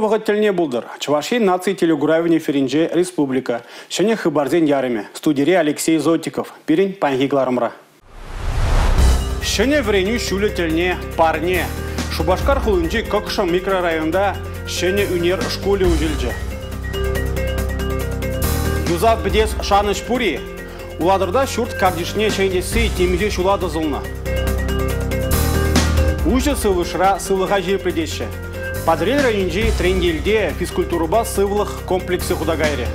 вӑхӑт тӗлне пултӑр. Чӑваш Ен наци телекуравӗн эфирӗнче республика. Ҫӗнӗ хыпарсен ярӑмӗ. Студире Алексей Зотиков. Пирӗн паянхи кӑларӑмра. Ҫӗнӗ вӗренӳ ҫулӗ тӗлне парне. Шупашкар хулинчи Кӑкшӑм микрорайонта ҫӗнӗ ӳнер шкулӗ уҫӑлчӗ. Юсав пӗтес шанӑҫ пур-и? Улатӑрта ҫурт картишне ҫӗнетесси темиҫе ҫула тӑсӑлнӑ. Уҫӑ сывлӑшра сывлӑха ҫирӗплетеҫҫӗ. Патӑрьел районӗнчи Треньелте физкультурӑпа сывлӑх комплексӗ хута кайрӗ.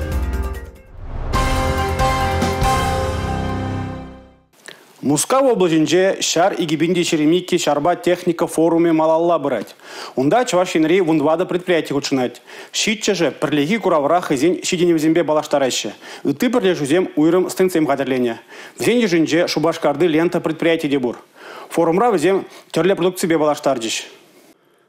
Мускав облаҫӗнче ҫар 2022 ҫарпа техника форумӗ малалла пырать. Унта Чӑваш Енри 14 предприяти хутшӑнать. Ҫиччӗшӗ пӗрлехи куравра хӑйсен ҫитӗнӗвӗсемпе паллаштараҫҫӗ. Ытти пӗрлешӳсем уйрӑм стендсем хатӗрленӗ. Вӗсен йышӗнче Шупашкарти «Лента» предприяти те пур. Форумра вӗсем тӗрлӗ продукципе паллаштарчӗҫ.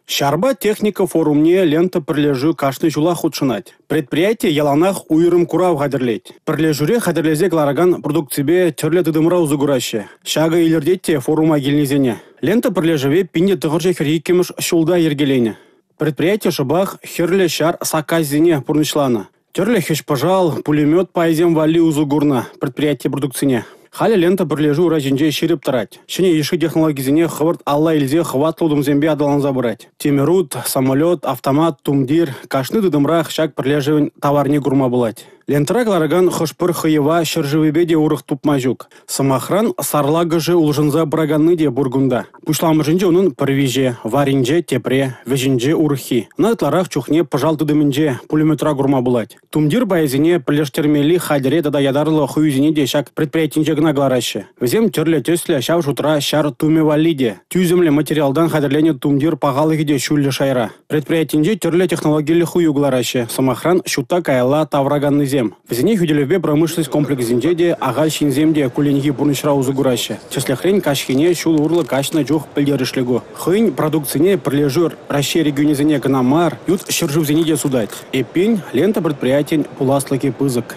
Ҫарпа техника форумне «Лента» пӗрлешӳ кашни ҫулах хутшӑнать. Предприяти яланах уйрӑм курав хатӗрлет. Пӗрлешӳре хатӗрлесе кӑларакан продукципе тӗрлӗ тытӑмра усӑ кураҫҫӗ. Ҫакӑ илӗртет те форума килнисене. «Лента» пӗрлешӗве 1942-мӗш ҫулта йӗркеленӗ. Предприяти шӑпах Хӗрлӗ Ҫар саккасӗсене пурнӑҫланӑ. Тӗрлӗ хӗҫ-пӑшал, пулемет пайӗсем валли усӑ курнӑ предприяти продукцине. Халӗ «Лента» пӗрлешӳ ура ҫинче ҫирӗп тӑрать. Ҫӗнӗ йышши технологисене хӑвӑрт алла илсе хӑватлӑ утӑмсемпе аталанса пырать. Тимӗр ут, самолет, автомат, тумтир – кашни тытӑмрах ҫак пӗрлешӗвӗн таварне курма пулать. Лентӑра кӑларакан хӑш-пӗр хӑйӑва ҫӗршывӗпе те урӑх тупма ҫук. Сӑмахран, сарлакӑшӗ улшӑнса пыраканни те пур кунта. Пуҫламӑшӗнче унӑн пӗр виҫе, варринче тепре, вӗҫӗнче урӑххи. Ӑна ытларах чухне пӑшал тытӑмӗнче, пулеметра курма пулать. Тумтир пайӗсене пӗрлештермелли хатӗре тата ятарлӑ хӑюсене те ҫак предприятинче кӑна кӑлараҫҫӗ. Вӗсем тӗрлӗ тӗслӗ, ҫав шутра ҫар тумӗ валли те. Тӳсӗмлӗ материалтан хатӗрленӗ тумтир пахалӑхӗ те ҫӳллӗ шайра. Предприятинче тӗрлӗ технологиллӗ хӑю кӑлараҫҫӗ. Сӑмахран, ҫутта каялла тавӑраканнисем. Вӗсене хӳтӗлевпе промышленность комплексӗнче те, ахаль ҫынсем те кулленхи пурнӑҫра усӑ кураҫҫӗ. Тӗслӗхрен, каҫхине ҫул урлӑ каҫнӑ чух пӗлтерӗшлӗ ку. Хӑйӗн продукцине пӗрлешӳ Раҫҫей регионӗсене кӑна мар, ют ҫӗршывсене те сутать. Эппин, «Лента» предприятин пуласлӑхӗ пысӑк.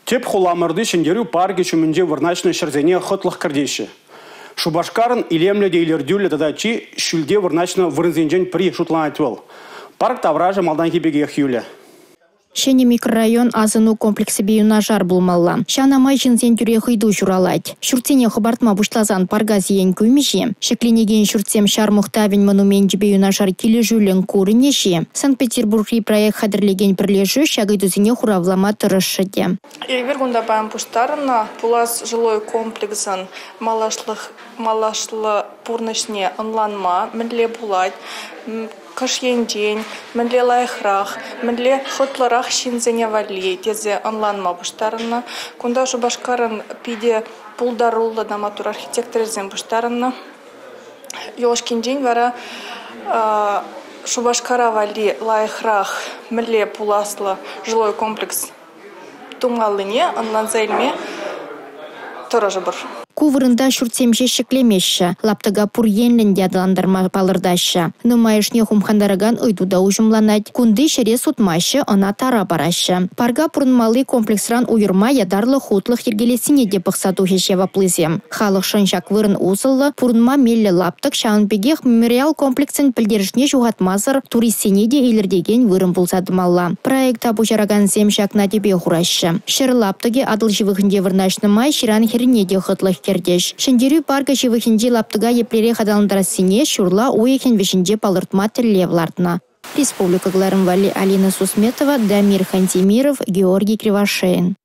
Тӗп хуламӑрти Ҫӗнтерӳ паркӗ ҫумӗнче вырнаҫнӑ ҫӗрсене хӑтлӑх кӗртеҫҫӗ. Шупашкарӑн илемлӗ те илӗртӳллӗ тата чи ҫӳлте вырнаҫнӑ вырӑнсенчен пӗри шутланать вӑл. Парк таврашӗ малтанхи пекех юлӗ. Ҫӗнӗ микрорайон асӑну комплексӗпе юнашар пулмалла. Ҫавна май ҫынсен тӳрех ыйту ҫуралать. Ҫуртсене хӑпартма пуҫласан парка сиен кӳмӗҫ-и? Ҫӗкленекен ҫуртсем ҫар мухтавӗн монуменчӗпе юнашар килӗшӳллӗн курӑнӗҫ-и? Санкт-Петербургри проект хатӗрлекен пӗрлешӳ ҫак ыйтусене хуравлама тӑрӑшрӗ те. Эпир кунта паян пуҫтарӑннӑ пулас жилой комплексӑн малашлӑх малашлӑ пурнӑҫне ӑнланма мӗнле пулать, кӑш енчен мӗнле лайӑхрах, мӗнле хӑтлӑрах ҫынсене валли тесе ӑнланма пуҫтарӑннӑ. Кунта Шупашкарӑн питӗ пултаруллӑ та маттур архитекторӗсем пуҫтарӑннӑ. Юлашкинчен вара Шупашкара валли лайӑхрах мӗнле пуласлӑ жилой комплекс тумаллине ӑнланса илме тӑрӑшӑпӑр. Ку вырӑнта ҫуртсем ҫеҫ ҫӗклемеҫҫӗ, лаптӑка пур енлӗн те аталантарма палӑртаҫҫӗ. Нумайӑшне хумхантаракан ыйту та уҫӑмланать. Кунти ҫӗре сутмаҫҫӗ, ӑна тара параҫҫӗ. Парка пурӑнмалли комплексран уйӑрма ятарлӑ хутлӑх йӗркелессине те пӑхса тухӗҫ яваплисем. Халӑхшӑн ҫак вырӑн усӑллӑ, пурӑнма меллӗ лаптӑк, ҫавӑн пекех мемориал комплексӗн пӗлтерӗшне ҫухатмасӑр туристсене те илӗртекен вырӑн пулса тӑмалла. Проекта пуҫаракансем ҫакна тӗпе хураҫҫӗ. Ҫӗр лаптӑкӗ Атӑл ҫывӑхӗнче вырнаҫнӑ май ҫыран хӗррине те хӑтлӑх кӗртӗҫ. Ҫӗнтерӳ паркӗ ҫывӑхӗнчи лаптӑка еплерех аталантарассине ҫурла уйӑхӗн вӗҫӗнче палӑртма тӗллев лартнӑ. Республика кӑларӑм валли Алина Сусметова, Дамир Хантимиров, Георгий Кривошеин.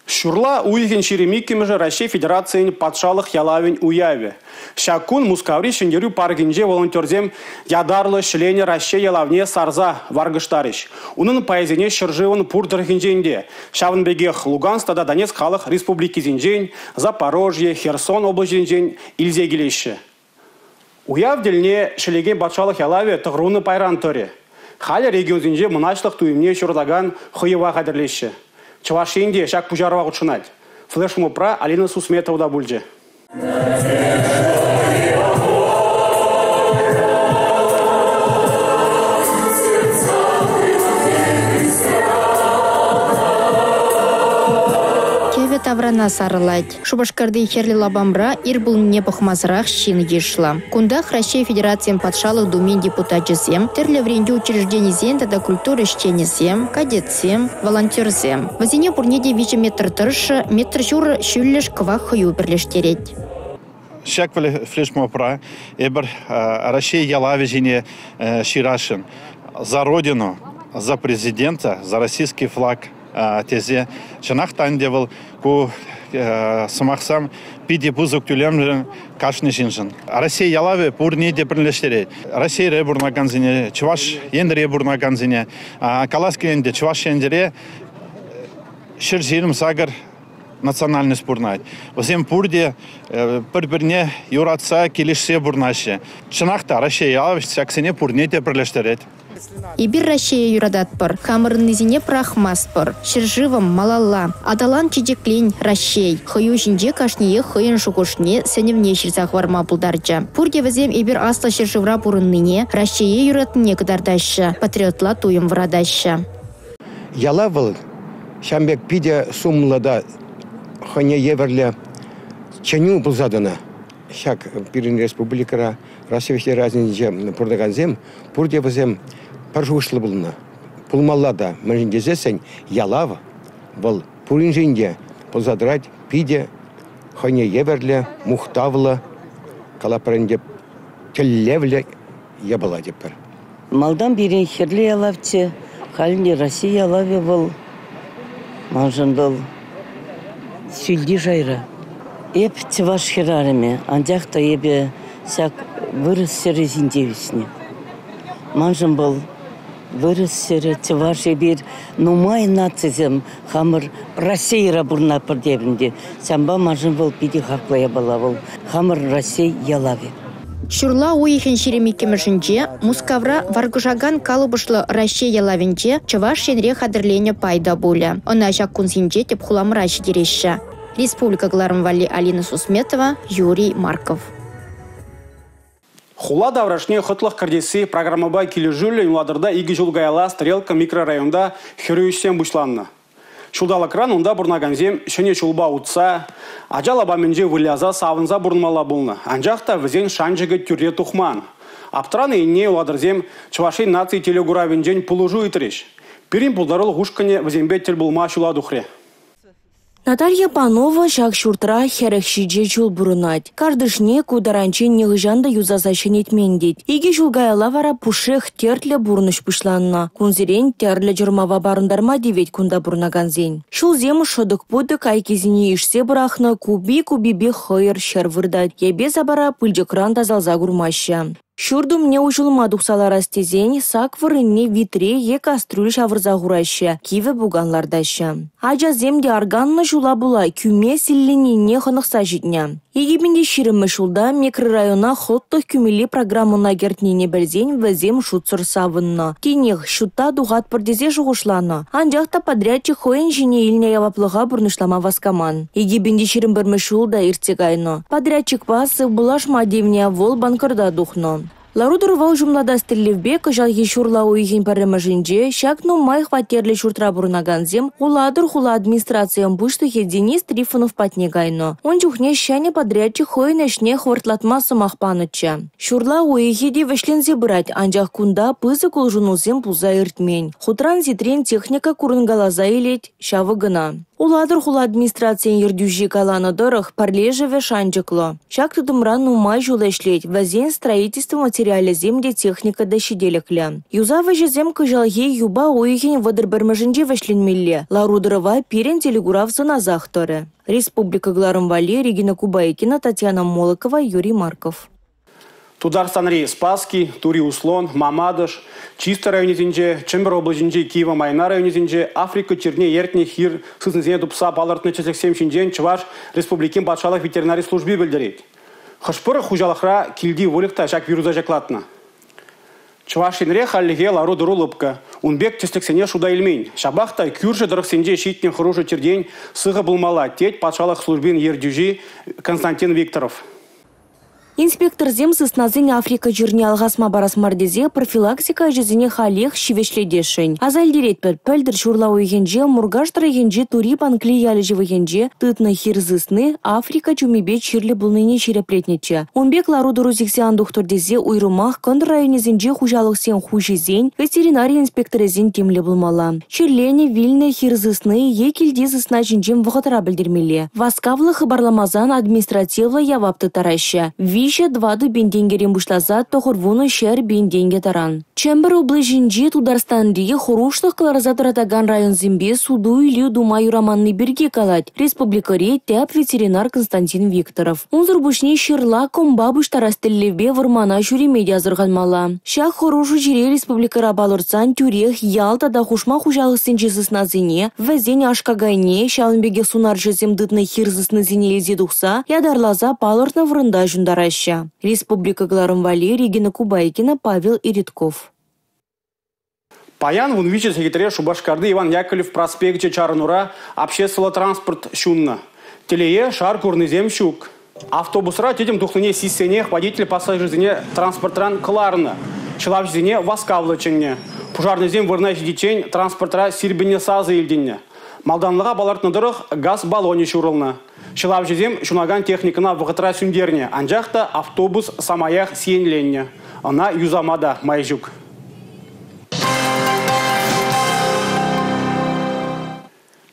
Ҫурла уйӑхӗн 22-мӗшӗ Раҫҫей Федерацийӗн патшалӑх ялавӗн уявӗ. Ҫак кун Мускаври Ҫӗнтерӳ паркӗнче волонтерсем ятарлӑ ҫӗленӗ Раҫҫей ялавне сарса варкӑштарӗҫ. Унӑн пайӗсене ҫӗршывӑн пур тӑрӑхӗнчен те, ҫавӑн пекех Луганск тата Донецк халӑх республикисенчен, Запорожье, Херсон облаҫӗнчен илсе килеҫҫӗ. Уяв тӗлне ҫӗлекен патшалӑх ялавӗ 90 пайран тӑрӗ. Халӗ регионсенче мӑнаҫлӑх туйӑмне ҫуратакан хӑйӑва хатӗрлеҫҫӗ. Чӑваш Ен те ҫак пуҫарӑва хутшӑнать. Флешмобра Алина Сусметова та пулчӗ. Кӗвӗ. таврана сарӑлать. Шупашкарти Хӗрлӗ лапамра ир пулнине пӑхмасӑрах ҫын йышлӑ. Кунтах Раҫҫей Федерацийӗн Патшалӑх Думин депутачӗсем, тӗрлӗ вӗрентӳ учрежденисен тата культура ӗҫченӗсем, кадетсем, волонтерсем. Вӗсене пурне те 3 метр тӑршшӗ, метр ҫурӑ ҫӳллӗш кӑвак хӑю пӗрлештерет. Ҫак флешмобра эпир Раҫҫей ялавӗ ҫине ҫырасшӑн. За Родину, за президента, за российский флаг тесе. Чӑнах та ӗнтӗ вӑл ку сӑмахсам питӗ пысӑк тӳлемшӗн кашни ҫыншӑн. Раҫҫей ялавӗ пурне те пӗрлештерет. Раҫҫейре пурӑнакансене, Чӑваш Енре пурӑнакансене. Калас килет ӗнтӗ, Чӑваш Енре 128 национальность пурӑнать. Вӗсем пурте пӗр-пӗрне юратса, килӗшсе пурӑнаҫҫӗ. Чӑнах та Раҫҫей ялавӗ ҫаксене пурне те пӗрлештерет. Эпир Раҫҫее юрататпӑр, хамӑрӑннисене пӑрахмастпӑр. Ҫӗршывӑм малалла. Аталан чечеклен Раҫҫей. Хӑю ҫинче кашниех хӑйӗн шухӑшне, сӗнӗвне ҫырса хӑварма пултарчӗ. Пурте вӗсем эпир аслӑ ҫӗршывра пурӑннине, Раҫҫее юратнине кӑтартаҫҫӗ, патриотла туйӑм вӑратаҫҫӗ. Ялав вӑл ҫавӑн пек питӗ сумлӑ та хӑйне евӗрлӗ чӗнӳ пулса тӑнӑ. Ҫак пирӗн республикӑра, Раҫҫей Федерацийӗнче пурӑнакансем пурте вӗсем пӗр шухӑшлӑ пулнӑ. Пулмалла та, мӗншӗн тесессӗн ялав вӑл пуриншӗн те пулса тӑрать питӗ хӑйне евӗрлӗ, мухтавлӑ, калатпӑр ӗнтӗ, тӗллевлӗ япала тетпӗр. Малтан пирӗн хӗрлӗ ялавччӗ, халь ӗнтӗ Россия ялавӗ вӑл, маншӑн вӑл ҫӳлти шайра. Эп чӑваш хӗрарӑмӗ, анчах та эпӗ ҫак вырӑс ҫӗрӗ ҫинче ӳснӗ. Маншӑн вӑл вырӑс ҫӗрӗ, чӑваш эпир нумай нацисем хамӑр Российӑра пурӑнатпӑр тетӗп ӗнтӗ. Ҫавӑнпа маншӑн вӑл питӗ хаклӑ япала вӑл, хамӑр Раҫҫей ялавӗ. Ҫурла уйӑхӗн 22-мӗшӗнче Мускавра варкӑшакан калӑпӑшлӑ Раҫҫей ялавӗнче Чӑваш Енре хатӗрленӗ пай та пулӗ. Ӑна ҫак кунсенче тӗп хуламӑра ҫитереҫҫӗ. Республика кӑларӑм валли Алина Сусметова, Юрий Марков. Хула таврашне хӑтлӑх кӗртесси программӑпа килӗшӳллӗн Улатӑрта 2 ҫул каялла Стрелка микрорайонта хӗрӳ ӗҫсем пуҫланнӑ. Ҫулталӑкран унта пурӑнакансем ҫӗнӗ ҫулпа утса, ача лапамӗнче выляса савӑнса пурӑнмалла пулнӑ. Анчах та вӗсен шанчӑкӗ тӳрре тухман. Аптранӑ енне Улатӑрсем Чӑваш Ен наци телекуравӗнчен пулӑшу ыйтрӗҫ. Пирӗн пултарулӑх ушкӑнӗ вӗсемпе тӗл пулма ҫула тухрӗ. Наталья Панова ҫак ҫуртра 47 ҫул пурӑнать. Картишне ку таранччен нихӑҫан та юсаса ҫӗнетмен тет. 2 ҫул каялла вара пушшех тертлӗ пурнӑҫ пуҫланнӑ. Кунсерен тӗрлӗ чӑрмава парӑнтарма тивет кунта пурӑнакансен. Ҫулсем шӑтӑк-путӑк айккисене ишсе пӑрахнӑ, купи-купипе хӑйӑр ҫӗр выртать. Йӗпе-сапара пылчӑкран тасалса курмаҫҫӗ. Ҫурт умне уҫӑлма тухса ларас тесен сак вырӑнне витре е кастрюль ҫавӑрса хураҫҫӗ, кивӗ пукан лартаҫҫӗ. Ачасем те арканнӑ ҫула пула кӳме силленине хӑнӑхса ҫитнӗ. 2020 ҫулта микрорайона хӑтлӑх кӳмелли программӑна кӗртнине пӗлсен вӗсем шутсӑр савӑннӑ. Тинех ҫутта тухатпӑр тесе шухӑшланӑ. Анчах та подрядчик хӑйӗн ҫине илнӗ яваплӑха пурнӑҫлама васкаман. 2021 ҫул та иртсе кайнӑ. Подрядчикпа сывпуллашма тивнӗ, вӑл банкрота тухнӑ. Лару-тӑрӑва уҫӑмлатас тӗллевпе кӑҫалхи ҫурла уйӑхӗн пӗрремӗшӗнче ҫак нумай хваттерлӗ ҫуртра пурӑнакансем Улатӑр хула администрацийӗн пуҫлӑхӗ Денис Трифонов патне кайнӑ. Ун чухне ҫӗнӗ подрядчик хӑйӗн ӗҫне хӑвӑртлатма сӑмах панӑччӗ. Ҫурла уйӑхӗ те вӗҫленсе пырать, анчах кунта пысӑк улшӑнусем пулса иртмен. Хутран-ситрен техника курӑнкаласа илет, ҫавӑ кӑна. Улатӑр хула администрацийӗн ертӳҫи каланӑ тӑрӑх, пӗрлешӗвӗ шанчӑклӑ. Ҫак тытӑмра нумай ҫул ӗҫлет, вӗсен строительство материалӗсем те, техника та ҫителӗклӗ. Юсав ӗҫӗсем кӑҫалхи юпа уйӑхӗн 31-мӗшӗнче вӗҫленмелле. Лару-тӑрӑва пирӗн телекурав сӑнасах тӑрӗ. Республика кӑларӑм валли Регина Кубайкина, Татьяна Молокова, Юрий Марков. Тутарстанри Спасски, Тури Услон, Мамадыш, Чистай районӗсенче, Чӗмпӗр облаҫӗнчи Кивӗ Майна районӗсенче Африка чирне ертнӗ хир сыснисене тупса палӑртнӑ тӗслӗхсем ҫинчен Чӑваш Республикин патшалӑх ветеринари служби пӗлтерет. Хӑш-пӗр хуҫалӑхра килти выльӑх та ҫак вируса ҫаклатнӑ. Чӑваш Енре хальлӗхе лару-тӑру лӑпкӑ. Ун пек тӗслӗхсене шута илмен. Ҫапах та кӳршӗ тӑрӑхсенче ҫитнӗ хӑрушӑ чиртен сыхӑ пулмалла, тет патшалӑх службин ертӳҫи Константин Викторов. Инспекторсем сыснасен Африка чирне алхасма парас мар тесе профилактика ӗҫӗсене халех ҫивӗчлетесшӗн. Аса илтеретпӗр, пӗлтӗр ҫурла уйӑхӗнче Муркаш тӑрӑхӗнчи Тури Панкли ялӗ ҫывӑхӗнче тытнӑ хир сысни Африка чумипе чирлӗ пулнине ҫирӗплетнӗччӗ. Ун пек лару-тӑру сиксе ан тухтӑр тесе уйрӑмах кӑнтӑр районӗсенчи хуҫалӑхсен хуҫисен, ветеринари инспекторӗсен тимлӗ пулмалла. Чирленӗ, вилнӗ хир сысни е килти сысна ҫинчен вӑхӑтра пӗлтермелле. Васкавлӑ хыпарламасан административлӑ явап тыттараҫҫӗ. 3-4 пин тенкӗрен пуҫласа 90 100 пин тенкӗ таран. Чӗмпӗр облаҫӗнчи Тутарстанри хӑрушлӑх кӑларса тӑратакан районсемпе суту-илӳ тума юраманни пирки калать республикӑри тӗп ветеринар Константин Викторов. Унсӑр пуҫне ҫырла, кӑмпа пуҫтарас тӗллевпе вӑрмана ҫӳреме те асӑрханмалла. Ҫак хӑрушӑ чире республикӑра палӑртсан тӳрех ял тата хушма хуҫалӑхсенчи сыснасене, вӗсен аш-какайне, ҫавӑн пекех сунарҫӑсем тытнӑ хир сыснисене илсе тухса ятарласа палӑртнӑ вырӑнта ҫунтараҫҫӗ. Республика кӑларӑм валли Регина Кубайкина, Павел Иритков. Паян 13 сехетре Шупашкарти Иван Яковлев проспекчӗ чарӑнура обществӑллӑ транспорт ҫуннӑ. Телее, шар курнисем ҫук. Автобусра тӗтӗм тухнине сиссенех водитель пассажирсене транспортран кӑларнӑ. Ҫӑлавҫӑсене васкавлӑ чӗннӗ. Пушарнӑйсем вырӑна ҫитиччен транспортра сирпӗннӗ сасӑ илтӗннӗ. Малтанлӑха палӑртнӑ тӑрӑх, газ баллонӗ ҫурӑлнӑ. Ҫӑлавҫӑсем ҫунакан техникӑна вӑхӑтра сӳнтернӗ, анчах та автобус самаях сиенленнӗ. Ӑна юсама та май ҫук.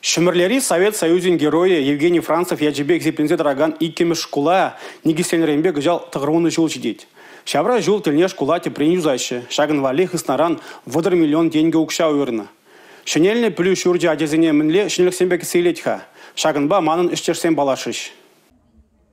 Ҫӗмӗрлери Совет Союзӗн геройӗ Евгений Францев ячӗпе хисепленсе тӑракан иккӗмӗш шкула никӗсленӗренпе кӑҫал 90 ҫул ҫитет. Ҫавра ҫул тӗлне шкула тӗпрен юсаҫҫӗ. Ҫакӑн валли хыснаран 30 миллион тенкӗ укҫа уйӑрнӑ. Ҫӗнелнӗ пӗлӳ ҫурчӗ ачасене мӗнле ҫӗнӗлӗхсемпе кӗтсе илет-ха? Ҫакӑнпа манӑн ӗҫтешсем паллашрӗҫ.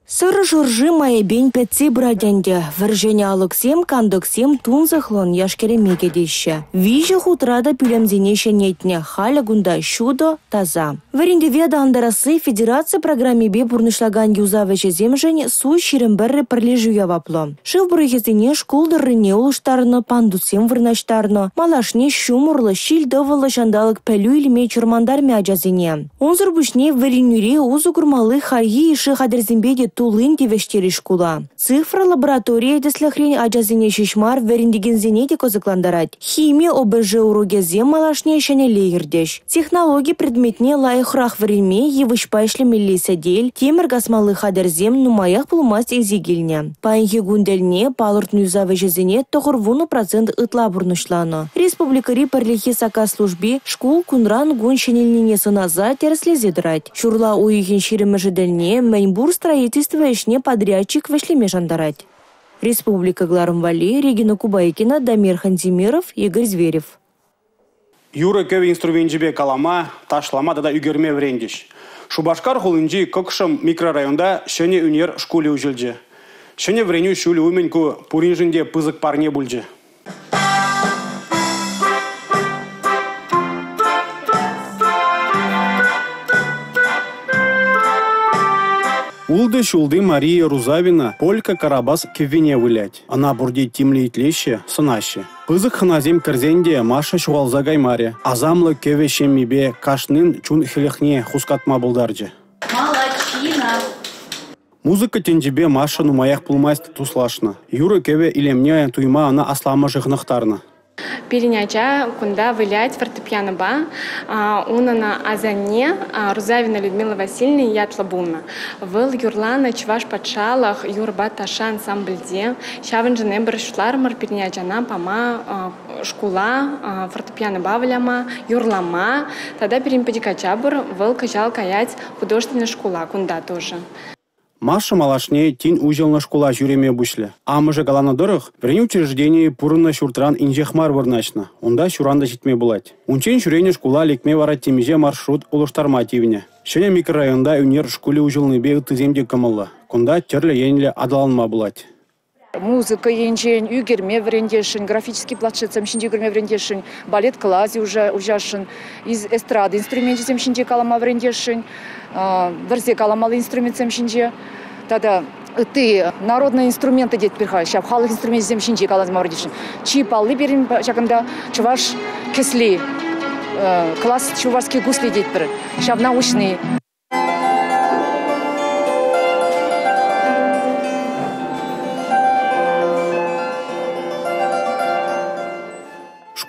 Сӑрӑ шӑрши майӗпен пӗтсе пырать ӗнтӗ. Вӗр-ҫӗнӗ алӑксем, кантӑксем тунсӑхлӑн яш-кӗрӗме кӗтеҫҫӗ. 3 хутра та пӳлӗмсене ҫӗнетнӗ. Халӗ кунта ҫутӑ, таса. Вӗрентӗве аталантарасси федераци программипе пурнӑҫлакан юсав ӗҫӗсемшӗн СУ-21 пӗрлешӳ яваплӑ. Шыв пӑрӑхӗсене шкул тӑррине улӑштарнӑ, пандуссем вырнаҫтарнӑ. Малашне ҫумӑрлӑ, ҫил-тӑвӑллӑ ҫанталӑк пӗлӳ илме чӑрмантармӗ ачасене. Унсӑр пуҫне вӗренӳре усӑ курмалли хальхи йышши хатӗрсемпе те туллин тивӗҫтерӗҫ шкула. Цифра лабораторийӗ тӗслӗхрен ачасене ҫеҫ мар, вӗрентекенсене те кӑсӑклантарать. Хими ОБЖ урокӗсем малашне ҫӗнӗлле иртӗҫ. Технологи предметне лайӑхрах вӗренме йывӑҫпа ӗҫлемелли сӗтел, тимӗр касмалли хатӗрсем нумаях пулмасть илсе килнӗ. Паянхи кун тӗлне палӑртнӑ юсав ӗҫӗсене 90% ытла пурнӑҫланӑ. Республикӑри пӗрлехи саккас служби шкул кунран-кун ҫӗнелнине сӑнаса тӗрӗслесе тӑрать. Ҫурла уйӑхӗн 20-мӗшӗ тӗлне мӗнпур строительство ӗҫне подрядчик вӗҫлеме шантарать. Республика кӑларӑм валли Регина Кубайкина, Дамир Хантимиров, Игорь Зверев. Юрӑ-кӗвӗ инструменчӗпе калама, ташлама тата ӳкерме вӗрентӗҫ. Шупашкар хулинчи Кӑкшӑм микрорайонта ҫӗнӗ ӳнер шкулӗ уҫӑлчӗ. Ҫӗнӗ вӗренӳ ҫулӗ умӗн ку пуриншӗн те пысӑк парне пулчӗ. Ултӑ ҫулти Мария Рузавина полька карабас кӗввине вылять. Ӑна пурте тимлӗ итлеҫҫӗ, сӑнаҫҫӗ. Пысӑк хӑнасем кӗрсен те Маша ҫухалса каймарӗ. Асамлӑ кӗвӗ ҫеммипе кашнин чун хӗлӗхне хускатма пултарчӗ. Молодчина! Музыка тӗнчипе Маша нумаях пулмасть туслашнӑ. Юрӑ-кӗвӗ илемне туйма ӑна асламӑшӗ хӑнӑхтарнӑ. Пирӗн ача кунта вылять фортепианопа. Унӑн асанне Рузавина Людмила Васильевна ятлӑ пулнӑ. Вӑл юрланӑ Чӑваш патшалӑх юрӑпа ташша ансамбльте. Ҫавӑншӑн эпир шутларӑмӑр пирӗн ачана пама шкула фортепианопа выляма, юрлама. Тата пирӗн пӗчӗк ача пур, вӑл кӑҫал каять художественнӑй шкула кунта тоже. Маша малашне тин уҫӑлнӑ шкула ҫӳреме пуҫлӗ. Амӑшӗ каланӑ тӑрӑх, вӗренӳ учрежденийӗ пурӑннӑ ҫуртран инҫех мар вырнаҫнӑ. Унта ҫуран та ҫитме пулать. Унччен ҫӳренӗ шкула лекме вара темиҫе маршрут улӑштарма тивнӗ. Ҫӗнӗ микрорайонта ӳнер шкулӗ уҫӑлнипе ыттисем те кӑмӑллӑ. Кунта тӗрлӗ енлӗ аталанма пулать. Музыка енчен ӳкерме вӗрентесшӗн, графический планшетсем ҫинче ӳкерме вӗрентесшӗн, балет класӗ уҫасшӑн, эстрада инструменчӗсем ҫинче калама вӗрентесшӗн, вӗрсе каламалли инструментсем ҫинче тата ытти народные инструменты тетпӗр-ха, ҫав халӑх инструменчӗсем ҫинче калама вӗрентесшӗн. Чи палли пирӗн ҫакӑнта чӑваш кӗсли, класс чувашский гусли тетпӗр, ҫавна уҫни.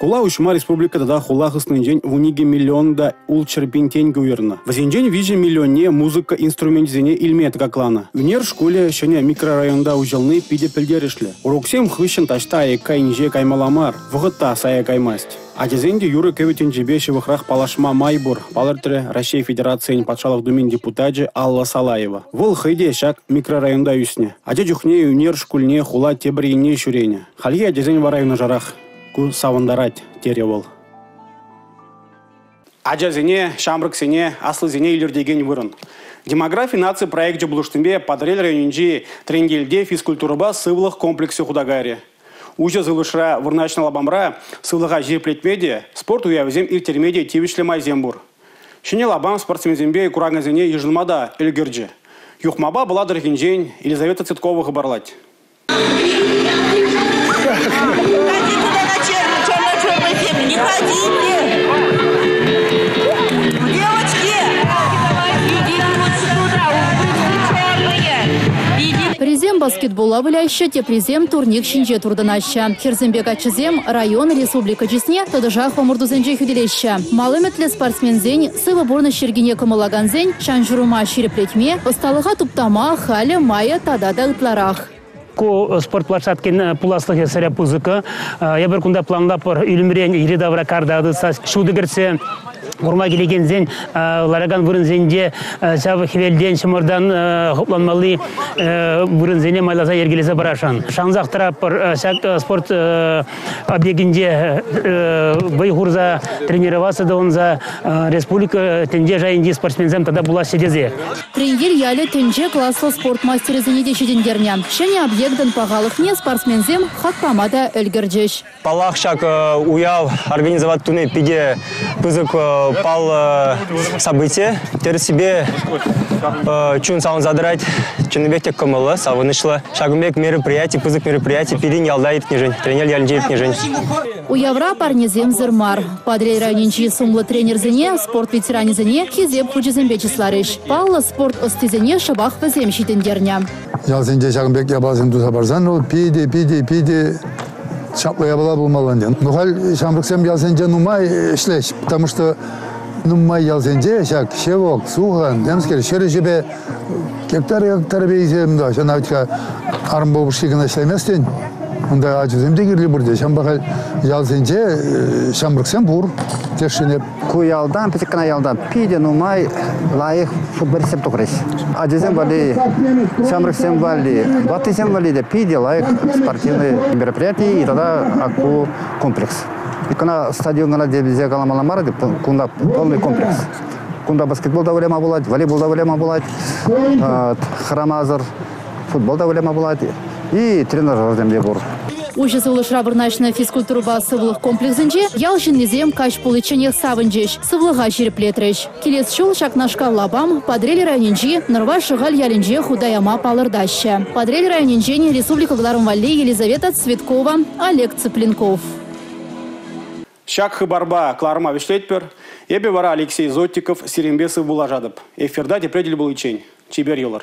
Шкула уҫма республика тата хула хыснинчен 12 миллион та 600 пин тенкӗ уйӑрнӑ. Вӗсенчен 3 миллионне музыка инструменчӗсене илме тӑкакланӑ. Ӳнер шкулӗ ҫӗнӗ микрорайонта уҫӑлни питӗ пӗлтерӗшлӗ. Уроксем хыҫҫӑн таҫта аякка инҫе каймалла мар, вӑхӑт та сая каймасть. Ачасен те юрӑ-кӗвӗ тӗнчипе ҫывӑхрах паллашма май пур, палӑртрӗ Раҫҫей Федерацийӗн Патшалӑх Думин депутачӗ Алла Салаева. Вӑл хӑй те ҫак микрорайонта ӳснӗ. Ача чухне ӳнер шкулне хула тепӗр енне ҫӳренӗ. Хальхи ачасен вара юнашарах. Ку савӑнтарать, терӗ вӑл. Ачасене, ҫамрӑксене, аслисене илӗртекен вырӑн. Демографи наци проекчӗ пулӑшнипе Патӑрьел районӗнчи Треньелте физкультурӑпа сывлӑх комплексӗ хута кайрӗ. Уҫӑ сывлӑшра вырнаҫнӑ лапамра сывлӑха ҫирӗплетме те, спорт уявӗсем ирттерме те тивӗҫлӗ майсем пур. Ҫӗнӗ лапам спортсменсемпе куракансене йышӑнма та ӗлкӗрчӗ. Юхмапа Пӑла тӑрӑхӗнчен Елизавета Цветкова хыпарлать. Не ходите! Девочки! Пӗрисем баскетболла выляҫҫӗ, теприсем турник ҫинче туртӑнаҫҫӗ. Хӗрсемпе каччӑсем район, республика чысне тӑтӑшах ӑмӑртусенче хӳтӗлеҫҫӗ. Мал ӗмӗтлӗ спортсменсен, сывӑ пурнӑҫ йӗркине кӑмӑллакансен ҫан-ҫурӑма ҫирӗплетме, ӑсталӑха туптама халӗ майӗ тата та ытларах. Ку спорт площадкин пуласлӑхӗ сӗре пысӑк. Эпир кунта планлатпӑр ӳлӗмрен йӗри-тавра карта тытса ҫутӑ кӗртсе курма килекенсен ларакан вырӑнсенче ҫав хӗвелтен, ҫӑмӑртан хӑтланмалли вырӑнсене майласа йӗркелесе парасшӑн. Шансах тӑратпӑр ҫак спорт объектӗнче вӑй хурса тренироваться тӑвӑнса республика тӗнче шайӗнчи спортсменсем тата пулаҫҫӗ тесе. Треньел ялӗ тӗнче класлӑ спорт мастерӗсене те ҫитӗнтернӗ. Ҫӗнӗ объектӑн пахалӑхне спортсменсем хак пама та ӗлкӗрчӗҫ. Паллах, ҫак уяв организовать туни питӗ пысӑк паллӑ событие. Тӗрӗссипе чун савӑнса тӑрать. Чӑннипех те кӑмӑллӑ, савӑнӑҫлӑ. Ҫакӑн пек мероприяти, пысӑк мероприяти пирӗн ялта иртнӗшӗн, Треньел ялӗнче иртнӗшӗн. Уявра парнесемсӗр мар. Патӑрьел районӗнчи сумлӑ тренерсене, спорт ветеранӗсене хисеп хучӗсемпе чысларӗҫ. Паллӑ спорт ӑстисене шӑпах вӗсем ҫитӗнтернӗ. Ялсенче ҫакӑн пек япаласем туса парсан вӑл питӗ, питӗ, питӗ чаплӑ япала пулмалла ӗнтӗ. Ну халь ҫамрӑксем ялсенче нумай ӗҫлеҫ, потому что нумай ялсенче ҫак ҫевок, сухан, темскер ҫӗр ӗҫӗпе гектар-гектарӗпе илсем да, ҫавна вӗт-ха арӑмпа упӑшки кӑна ӗҫлеместӗн. Унта ачасем те кирлӗ пурте. Ҫавӑнпа халь ялсенче ҫамрӑксем пур тесшӗн эп. Ку ялтан, пӗчӗк кӑна ялтан питӗ нумай лайӑх футболистсем тухрӗҫ. Ачасем валли, ҫамрӑксем валли, ваттисем валли те питӗ лайӑх спортивный мероприяти и тата ку комплекс. Кӑна стадион кӑна тесе каламалла мар, кунта полный комплекс. Кунта баскетбол та выляма пулать, волейбол та выляма пулать, хӑрамасӑр футбол та выляма пулать и тренажерсем те пур. Уҫӑ сывлӑшра вырнаҫнӑ физкультурӑпа сывлӑх комплексӗнче ял ҫыннисем каҫ пуличченех савӑнчӗҫ, сывлӑха ҫирӗплетрӗҫ. Килес ҫул ҫакнашкал лапам Патӑрьел районӗнчи Нӑрваш Шӑхаль ялӗнче хута яма палӑртаҫҫӗ. Патӑрьел районӗнчен республика кӑларӑм валли Елизавета Цветкова, Олег Цыпленков. Ҫак хыпарпа кӑларӑма вӗҫлетпӗр. Эпӗ вара Алексей Зотиков сирӗнпе сывпуллашатӑп. Эфирта тепре тӗл пуличчен. Чипер юлӑр.